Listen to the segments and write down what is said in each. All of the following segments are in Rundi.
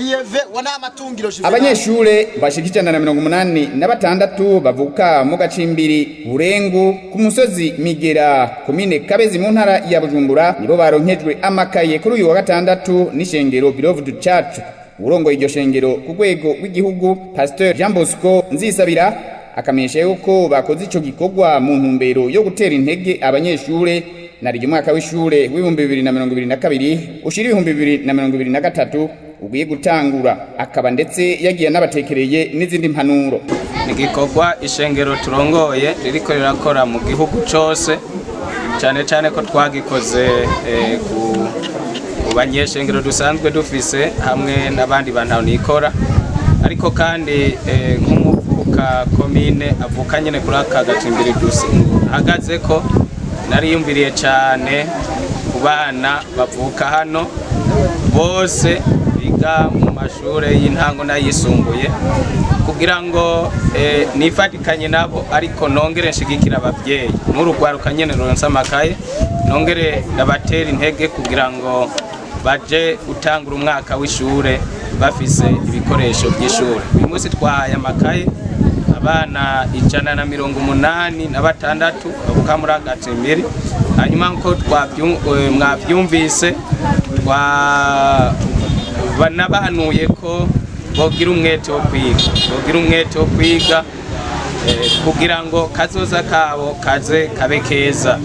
Lieve wa Namatungiro Juvenal. Abanyeshure bashika 186 bavuka mu gacimbiri Burengu ku musozi Migera, komine Kabezi, mu ntara ya Bujumbura, nibo baronkejwe amakaye kuri uyu wa gatandatu n'ishengero Beloved Church. Urongoye iryo shengero ku rwego rw'igihugu, Pasteur Jean Bosco Nzisabira, akamenyesha yuko bakoze ico gikorwa mu ntumbero yo gutera intege abanyeshure naryo umwaka w'ishure w'2022 ushira 2023 ugiye gutangura, akaba ndetse yagiye anabatekereye n'izindi mpanuro. Ni igikorwa ishengero turongoye ririko rirakora mu gihugu cose, cyane cyane ko twagikoze ku banyeshengero dusanzwe dufise hamwe n'abandi bantu nikora, ariko kandi nk'umuvuka komine avuka nyene kuri aka gacimbiri hagaze ko nariyumviriye cyane ku bana bavuka hano bose biga mu mashure y'intango n'ayisumbuye, kugira ngo nifatikanye nabo, ariko nongere nshigikira abavyeyi n'urugwaruka nyene ruronse amakaye, nongere ndabatera intege kugira ngo baje gutangura umwaka w'ishure bafise ibikoresho by'ishure. Uyu munsi twahaye amakaye abana 186 bavuka muri agacimbiri. Hanyuma nko mwavyumvise, banabahanuye ko bogira umwete wo kwiga, bogira umwete wo kwiga kugira ngo kazoza kabo kaze kabe keza.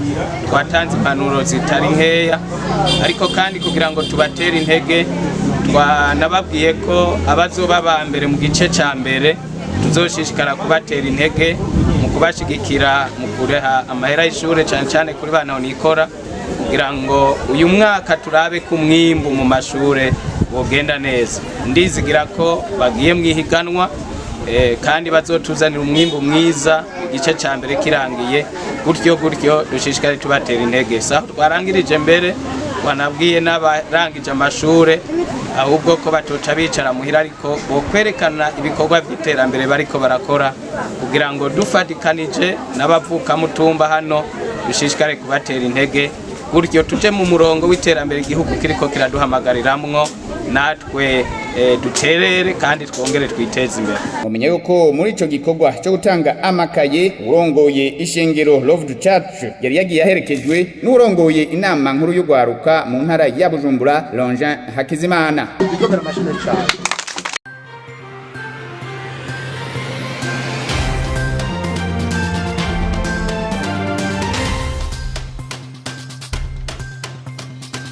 Twatanze impanuro zitari nkeya, ariko kandi kugira ngo tubatere intege twanababwiye ko abazoba ba mbere mu gice ca mbere tuzoshishikara kubatera intege mu kubashigikira mu kureha amahera y'ishure, cane cane kuri bana nikora, kugira ngo uyu mwaka turabe ko umwimbu mu mashure wogenda neza. Ndizigira ko bagiye mwihiganwa kandi bazotuzanira umwimbu mwiza igice ca mbere kirangiye. Gutyo gutyo dushishikare tubatera intege. Saho twarangirije, mbere wanabwiye n'abarangije amashure ahubwo ko batoca bicara muhira, ariko bokwerekana ibikorwa by'iterambere bariko barakora, kugira ngo dufatikanije n'abavukamutumba hano dushishikare kubatera intege, gutyo tuje mu murongo w'iterambere igihugu kiriko kiraduhamagariramwo, natwe duterere kandi twongere twiteze imbere. Mumenye yuko muri ico gikorwa cyo gutanga amakaye, urongoye ishengero Love the Church yari yagiye aherekejwe n'urongoye inama nkuru y'ugwaruka mu ntara ya Bujumbura, Longin Hakizimana. Bikomera amashyi menshi cyane.